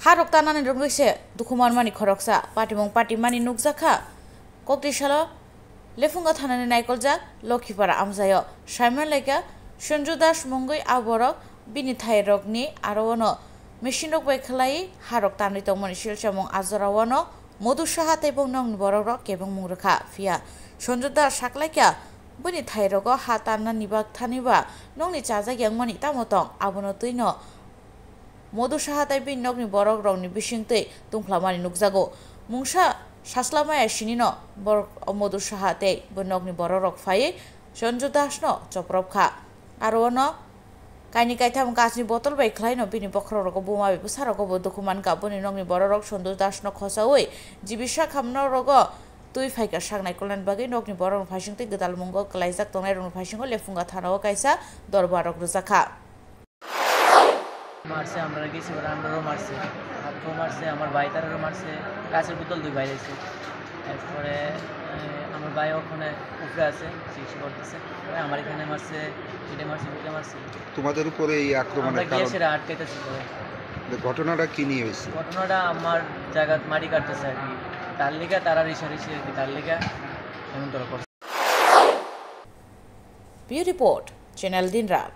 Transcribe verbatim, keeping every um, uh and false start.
Harok tanani rwngwi se dukhu manmani khoroksa patimung patimani nukjakha. Koktisalo Lefunga thanani naikoljak Lokhipara amjaio. Saiman laikha Sanju Das mungwi a borok bini thairokni aro ono machine rok bai khlai harok tanwi tongmani silchamung ajora ono Modu Saha tei bo nokni borok rok kebengmung rwkha. Phiya Sanju Das saklaikha bini thairogo ha tanna nibak thani ba nokni chajak yangmani tamo tong abono twino Modu Saha tei bini nokni borok rokni bisingtwi tungphlamani nukjago. Mungsa saslamaya sinino borok o Modu Saha tei bo nokni borok rok phaiwi Sanju Das no chopropkha. Aro ono kaini kaitham gasni botol bai khlaino bini bokhorok rogo buma bai bwsa rogo bo dukhu mankha. Boni nokni borok rok Sanju Das no khosawi jibisa khamno rogo twi phaikha saknai kulnani bagwi nokni borok rok phaisingtwi gwdalmungo kwlaijak tongnai rokni phaisingo Lefunga thanao kaisa dorbar rok rwjakha. মারছে, আমরা গেছি, ওরা আমরারও মারছে। হাতও মারছে, আমার ভাই তারারও মারছে, গাছের বোতল দুই ভাই আছে। এরপরে, এ, আমার ভাই ওখানে উপরে আছে, চিকিৎসা করতেছে। ওরা আমার এখানে মারছে, পিঠে মারছে, পিঠে মারছে। তোমাদের উপরে এই আক্রমণের আমরা গিয়ে কারণ? সেটা আটকাইতেছি পরে। যে ঘটনাটা কি নিয়ে হয়েছে? ঘটনাটা আমার জায়গা মাটি কাটতেছে আর কি। তার লিগা তারা রেশারেশি আর কি, তার লিগা এমন করে করছে। Bureau Report, Channel Dinrat.